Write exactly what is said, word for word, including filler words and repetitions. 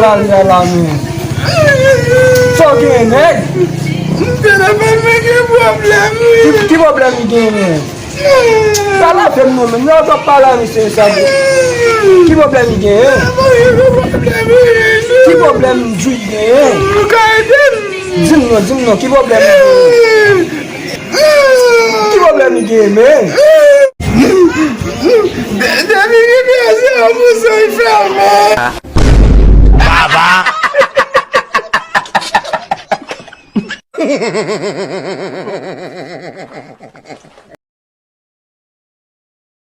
Al la la men. Sa w gen, nèg? M te nan fè m gen pwoblèm, wi. Ki, ki pwoblèm li gen, men? Pa lave m non, men. Lè w t ap pale a misye sa, ki pwoblèm li gen, en? Ki pwoblèm Djouy gen, en? Di m non, di m non, ki pwoblèm li gen? Ki pwoblèm li gen, men? Depi li kraze an moso, li fèmen. Baba!